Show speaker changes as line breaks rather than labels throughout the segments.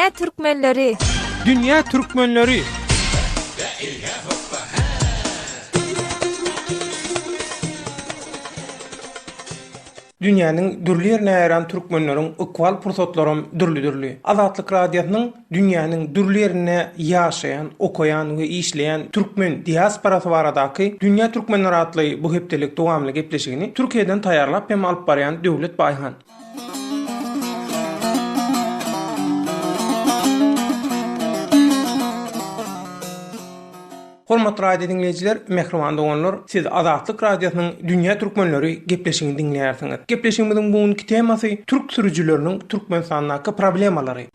Dünýä türkmenleri!
Dünýä türkmenleri! Dünýäniň dürli ýerine ýaýran türkmenleriň ykbal pursatlaram dürli-dürli. Azatlyk Radiosynyň dünýäniň dürli ýerinde ýaşaýan, okaýan we işleýän türkmen diasporasy baradaky Dünýä türkmenleri atly bu hepdelik dowamly gepleşigini Türkiýeden taýýarlap hem alyp barýan Döwlet Baýhan. Hormatly radio diňleýjiler, mähriban doganlar, siz Azatlyk Radiosynyň Dünýä türkmenleri gepleşigini diňleýärsiňiz. Gepleşigimiziň bu günki temasy türk sürüjileriniň Türkmenistandaky problemalary.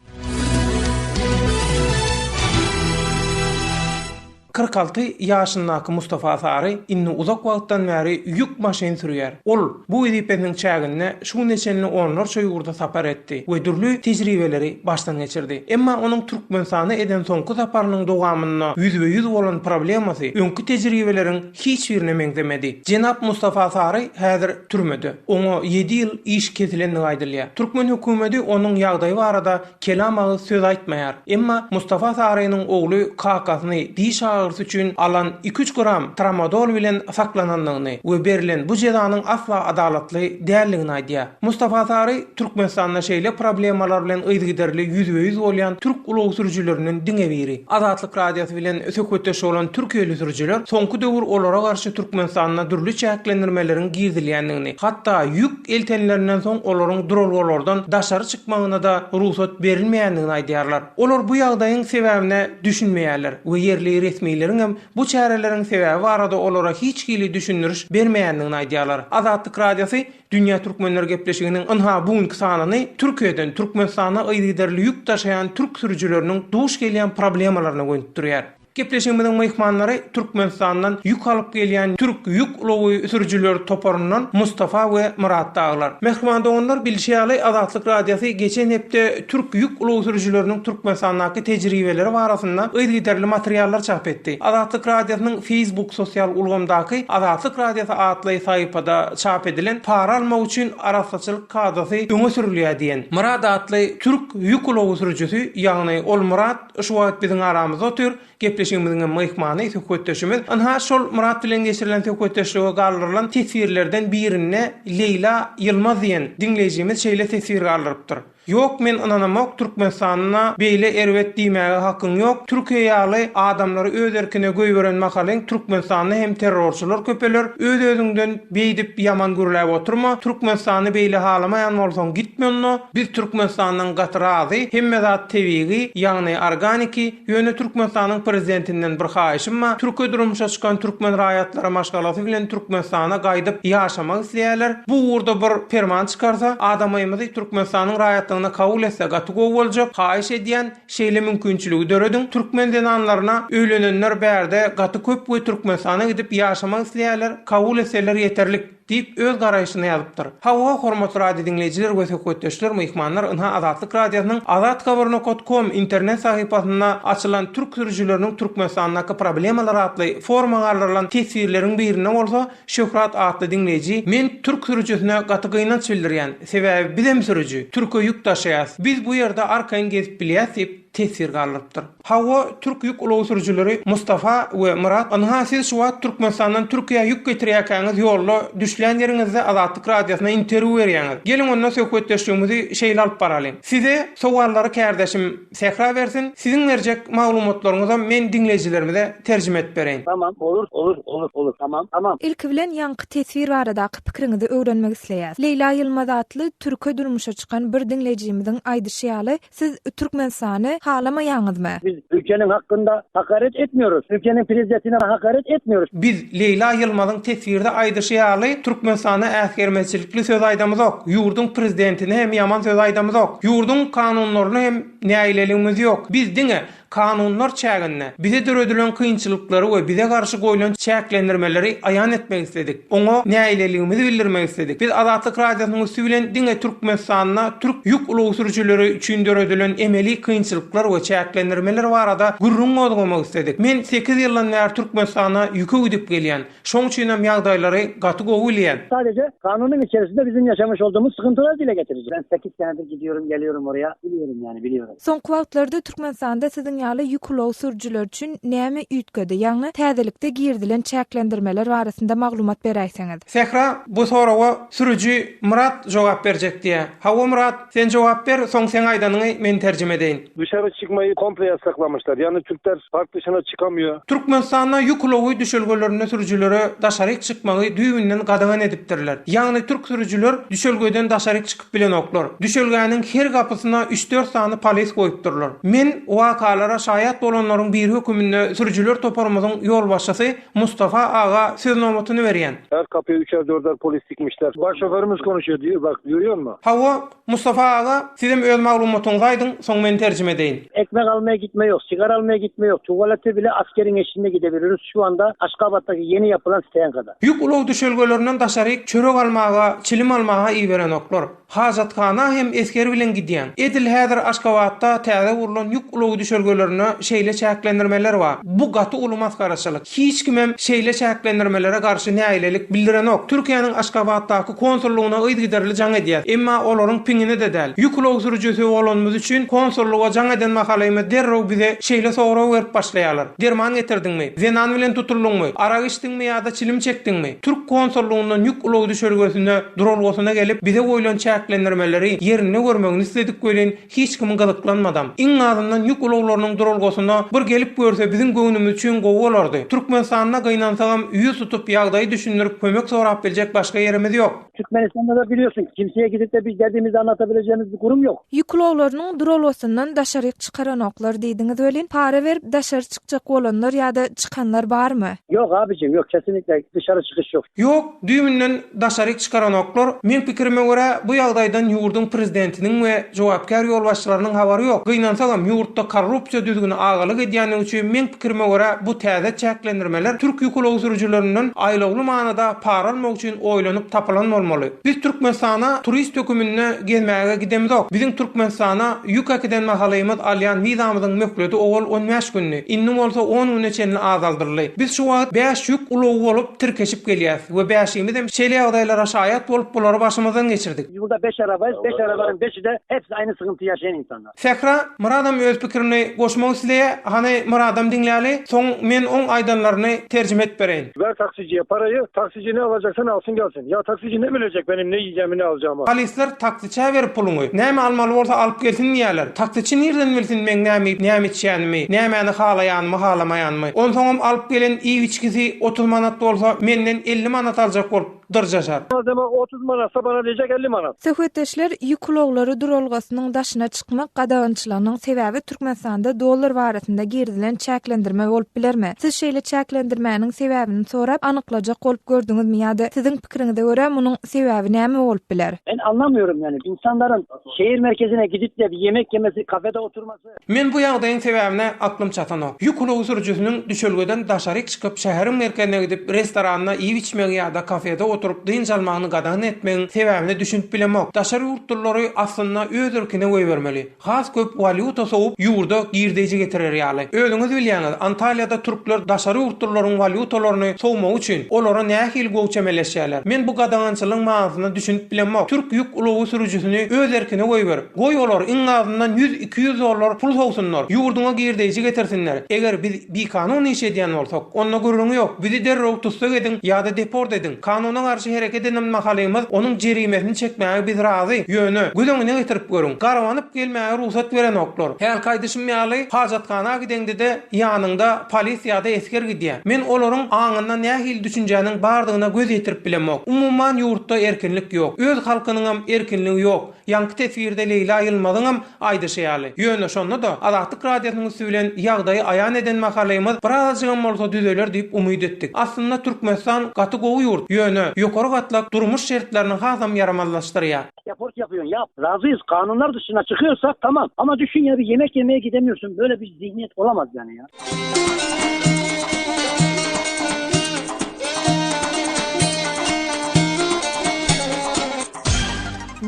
46 ýaşyndaky Mustafa Sary indi uzak wagtdan bäri ýük maşyn sürýär. Ol bu wezipesiniň çäginde şu güne çenli onlarça ýurda sapar etdi we dürli tejribeleri başdan geçirdi. Emma onuň Türkmenistana eden soňky saparynyň dowamynda ýüzbe-ýüz bolan problemasy öňki tejribeleriň hiç birine meňzemedi. Jenap Mustafa Sary häzir türmede. Oňa ýedi ýyl iş kesilendigi aýdylýar. Türkmen hökümeti onuň ýagdaýy barada Kelam agyz söz aýtmaýar. Emma Mustafa Sarynyň ogly kakasyny diş agyrysy üçin alan iki-üç gram tramadol bilen saklanandygyny we berlen bu jezanyň asla adalatly däldigini aýdýar. Mustafa Sary Türkmenistanda şeýle problemalar bilen yzygiderli ýüzbe-ýüz bolýan türk ulag sürüjilerinden diňe biri. Azatlyk Radiosy bilen söhbetdeş bolan türkiýeli sürüjiler soňky döwür olara garşy Türkmenistanda dürli çäklendirmeleriň girizilýändigini, hatda ýük eltenlerinden soň olaryň duralgalardan daşary çykmagyna-da rugsat berilmeýändigini aýdýarlar. Olar bu ýagdaýyň sebäbine düşünmeýärler we ýerli resmileriňem bu çäreleriň sebäbi barada olara hiç hili düşündiriş bermeýändigini aýdýarlar. Azatlyk Radiosy Dünýä Türkmenleri gepleşiginiň ynha bu günki sanyny Türkiýeden Türkmenistana yzygiderli ýük daşaýan türk sürüjileriniň duş gelýän problemalaryna gönükdirýär. Gepleşigimiziň myhmanlary Türkmenistandan ýük alyp gelýän türk ýük ulagy sürüjileri toparyndan Mustafa we Myrat dagylar. Mähriban doganlar, bilşi ýaly, Azatlyk Radiosy geçen hepde türk ýük ulag sürüjileriniň Türkmenistandaky tejribeleri barasynda yzygiderli materiallar çap etdi. Azatlyk Radiosynyň Facebook sosial ulgamdaky Azatlyk Radiosy atly sahypada çap edilen Para almak üçin arassaçylyk kadasy öňe sürülýär diýen Myrat atly türk ýük ulagy sürüjisi, ýagny ol Myrat, Şu wagt biziň aramyzda otyr, gepleşigimiziňem myhmany, söhbetdeşimiz. Ynha, şol Myrat bilen geçirilen söhbetdeşlige galdyrylan teswirlerden birinde Leýla Ýylmaz diýen diňleýjimiz şeýle teswir galdyrypdyr, Ýok men ynanamok Türkmenistanda beýle erbet diýmäge hakyň ýok, Türkiýe ýaly adamlary öz erkine goýberen mahalyň Türkmenistanda hem terrorçylar köpeler, öz özüňden beýdip ýaman gürläp oturma, Türkmenistany beýle halamaýan bolsaň gitme onda, Biz Türkmenistandan gaty razy, hemme zat tebigy, ýagny organiki, ýöne Türkmenistanyň prezidentinden bir haýyşym bar, türke durmuşa çykan türkmen raýatlary maşgalasy bilen Türkmenistana gaýdyp ýaşamak isleýärler, bu ugurda bir perman çykarsa, adamymyzy Türkmenistanyň raýatlygyna kabul etse gaty gowy boljak, haýyş edýän, şeýle mümkinçiligi dörediň, türkmen zenanlaryna öýlenenler bärde gaty köp we Türkmenistana gidip ýaşamak isleýärler, kabul etseler ýeterlik. Diýip, öz garaýşyny ýazypdyr. Hawa, hormatly radio diňleýjiler we söhbetdeşler, myhmanlar, ynha Azatlyk Radiosynyň Azathabar nokat kom internet sahypasynda açylan Türk sürüjileriniň Türkmenistandaky problemalary atly foruma galdyrylan teswirleriň birinde bolsa Şöhrat atly diňleýji Men türk sürüjisine gaty gynanç bildirýän, sebäbi bizem sürüji, türke ýük daşaýas, biz bu ýerde arkaýyn gezip bilýäs diýip, teswir galdyrypdyr. Hawa, türk ýük ulagy sürüjileri Mustafa we Myrat, ynha siz şu wagt Türkmenistandan Türkiýä ýük getirýärkäňiz ýolda düşlän ýeriňizde Azatlyk Radiosyna interwýu berýäňiz. Geliň onda söhbetdeşligimizi şeýle alyp baralyň. Size sowallary kärdeşim Sähra bersin, siziň berjek maglumatlaryňyzam men diňleýjilerimize terjime edip bereýin.
Tamam, olur, olur, olur, olur, tamam, tamam.
Ilki bilen ýaňky teswir baradaky pikiriňizi öwrenmek isleýäs. Leýla Ýylmaz atly türke durmuşa çykan bir diňleýjimiziň aýdyşy ýaly, Siz Türkmenistany halamaýaňyzmy?
Biz ülkeniň hakkynda hakaret etmiyoruz. Ülkeniň prezidentine hakaret etmiyoruz.
Biz Leýla Ýylmazyň teswirde aýdyşy ýaly Türkmenistana äsgermezçilikli söz aýdamyzok, ýurduň prezidentine hem ýaman söz aýdamyzok, ýurduň kanunlaryna hem nägileligimiz ýok. Biz diňe. Kanunlar çäginde bize döredilen kynçylyklary we bize garşy goýlan çäklendirmeleri aýan etmek isledik. Oňa nägileligimizi bildirmek isledik. Biz Azatlyk Radiosynyň üsti bilen diňe Türkmenistanda türk ýük ulag sürüjileri üçin döredilen emeli kynçylyklar we çäklendirmeler barada gürrüň gozgamak isledik. Men sekiz ýyldan bäri Türkmenistana ýüke gidip gelýän. Şoň üçinem ýagdaýlary gaty gowy bilýän.
Sadece kanunyň içerisinde bizim yaşamış olduğumuz sıkıntıları dile getireceğim. Ben sekiz senedir gidiyorum geliyorum oraya. Biliyorum yani biliyorum.
Soňky wagtlarda Türkmenistanda siziň ýaly ýük ulag sürüjileri üçin näme üýtgedi? Ýagny täzelikde girizilen çäklendirmeler barasynda maglumat beräýseňiz.
Sähra bu soraga sürüji Myrat jogap berjek diýýär. Hawa Myrat, sen jogap ber, soň seň aýdanyňy men terjime edeýin.
Dışarı çıkmayı komple yasaklamışlar. Yani Türkler park dışına çıkamıyor.
Türkmenistanda ýük ulagy düşelgelerinde sürüjilere daşaryk çykmagy düýbünden gadagan edipdirler. Ýagny türk sürüjiler düşelgeden daşaryk çykyp bilenoklar. Düşelgäniň her gapysyna üç-dört sany polis goýupdyrlar. Men wakalara şaýat bolanlaryň biri höküminde sürüjiler toparymyzyň ýolbaşçysy Mustafa aga söz nobatyny berýän.
Her kapıya üçer dörder polis dikmişler. Baş şoförümüz konuşuyor diyor bak görüyor musun?
Hawa, Mustafa aga, sizem öz maglumatyňyzy aýdyň, soň men terjime edeýin.
Ekmek almaya gitme yok, sigara almaya gitme yok, tuvalete bile askerin eşliğinde gidebiliyoruz şu anda Aşgabat'taki yeni yapılan stoyankada.
Ýük ulag düşelgelerinden daşaryk çörek almaga, çilim almaga iberenoklar. Hajathana hem esger bilen gidýäň. Edil häzir Aşgabatda täze gurlan ýük ulagy düşelgelerinde şeýle çäklendirmeler bar. Bu gaty uly masgaraçylyk. Hiç kimem şeýle çäklendirmelere garşy nägilelik bildirenok. Türkiýäniň Aşgabatdaky konsullygyna yzygiderli jaň edýäs. Emma olaryň piňine-de däl. Ýük ulag sürüjisi bolanymyz üçin konsullyga jaň eden mahalymyz derrew bize şeýle sorag berip başlaýarlar, Derman getirdiňmi? Zenan bilen tutuldyňmy? Arak içdiňmi ýa-da çilim çekdiňmi? Türk konsullygyndan ýük ulag düşelgesine, duralgasyna gelip, bize goýlan çäklendirmeleri ýerinde görmegini isledik welin, Hiç kim gyzyklanmadam. Iň azyndan ýük ulaglarynyň duralgasyna bir gelip görse biziň göwnümiz üçin gowy bolardy. Türkmenistanda gynansagam ýüz tutup ýagdaýy düşündirip kömek sorap biljek başga ýerimiz ýok.
Türkmenistanda da biliyorsun kimseye gidip de biz derdimizi anlatabileceğimiz bir kurum yok.
Ýük ulaglarynyň duralgasyndan daşaryk çykaranoklar diýdiňiz welin, para berip daşary çykjak bolanlar ýa-da çykanlar barmy?
Yok abicim yok kesinlikle dışarı çıkış yok.
Ýok, düýbünden daşaryk çykaranoklar. Meň pikirime görä, bu ýagdaýdan ýurduň prezidentiniň we jogapkär ýolbaşçylarynyň habary ýok. Gynansagam, ýurtda korrupsiýa düzgüni agalyk edýändigi üçin, meň pikirime görä, bu täze çäklendirmeler türk ýük ulag sürüjilerinden aýlawly manyda para almak üçin oýlanyp tapylan bolmaly. Biz Türkmenistana turist höküminde gezmäge gidemzok. Biziň Türkmenistana ýük äkiden mahalymyz alýan wizamyzyň möhleti owal on bäş gündi, indi bolsa on güne çenli azaldyldy. Biz şu wagt bäş ýük ulagy bolup tirkeşip gelýäs we bäşimizem şeýle ýagdaýlara şaýat bolup bulary başymyzdan geçirdik.
Ýurda beş arabayız, beş arabanın beşi-de hepsi aynı sıkıntı yaşayan insanlar.
Sähra, Myradam öz pikirini goşmak isleýä, hany Myradam diňläli, soň men oň aýdanlaryny terjime edip bereýin.
Ver taksiciye parayı, taksici ne alacaksan alsyn gelsin. Ya taksici ne bilecek benim ne yiyeceğimi ne alacağımı.
Polisler taksiçä ber puluňy, näme almaly bolsa alyp gelsin diýýärler. Taksiçi nirden bilsin meň näme iýip, näme içýänimi, nämäni halaýanymy, halamaýanymy. Onsoňam alyp gelen iýip-içgisi 30 manat bolsa, menden 50 manat aljak bolup dyrjaşar.
Malzeme 30 manatsa bana diýjek 50 manat.
Söhbetdeşler ýük ulaglary duralgasynyň daşyna çykmak gadagançylygynyň sebäbi Türkmenistanda dollar barasynda girizilen çäklendirme bolup bilermi? Siz şeýle çäklendirmäniň sebäbini sorap, anyklajak bolup gördüňizmi ýa-da siziň pikiriňize görä munuň sebäbi näme bolup biler?
Ben anlamıyorum yani insanların şehir merkezine gidip de bir yemek yemesi, kafede oturması.
Men bu ýagdaýyň sebäbine aklym çatanok. Ýük ulagy sürüjisiniň düşelgeden daşaryk çykyp, şäheriň merkezine gidip, restoranda iýip-içmegi ýa-da kafede oturyp dynç almagyny gadagan etmegiň sebäbine düşünip bilemok. Daşary ýurtlulary aslynda öz erkine goýbermeli. Has köp walýuta sowup, ýurda girdeji getirer ýaly. Özüňiz bilýäňiz, Antalýada türkler daşary ýurtlularyň walýutalaryny sowmagy üçin, olara nähili gowy çemeleşýärler. Men bu gadagançylygyň manysyna düşünip bilemok. Türk ýük ulagy sürüjisini öz erkine goýber. Goý olar iň azyndan ýüz-iki ýüz dollar pul sowsunlar, ýurduňa girdeýji getirsinler. Eger biz bikanun iş edýän bolsak, onda gürrüňi ýok, bizi derrew tussag ediň ýa-da deport ediň. Kanuna garşy hereket eden mahalymyz onuň jerimesini çekmäge biz razy, ýöne, göz öňüne getirip görüň, garbanyp gelmäge rugsat berenoklar. Hälki aýdyşym ýaly, hajathana gideňde-de ýanyňda polis ýa-da esger gidýär. Men olaryň aňynda nähili düşünjäniň bardygyna göz ýetirip bilemok. Umuman ýurtda erkinlik ýok. Öz halkynyňam erkinligi ýok. Ýaňky teswirde Leýla Ýylmazyňam aýdyşy ýaly. Ýöne şonda-da, Azatlyk Radiosynyň üsti bilen ýagdaýy aýan eden mahalymyz birazajygam bolsa düzeler diýip umyt etdik. Aslynda Türkmenistan gaty gowy ýurt, ýöne ýokary gatlak durmuş şertlerini hasam ýaramazlaşdyrýar.
Deport yapıyorsun yap. Razıyız. Kanunlar dışına çıkıyorsak tamam. Ama düşün ya bir yemek yemeye gidemiyorsun. Böyle bir zihniyet olamaz yani ya.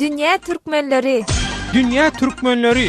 Dünýä türkmenleri!
Dünýä türkmenleri!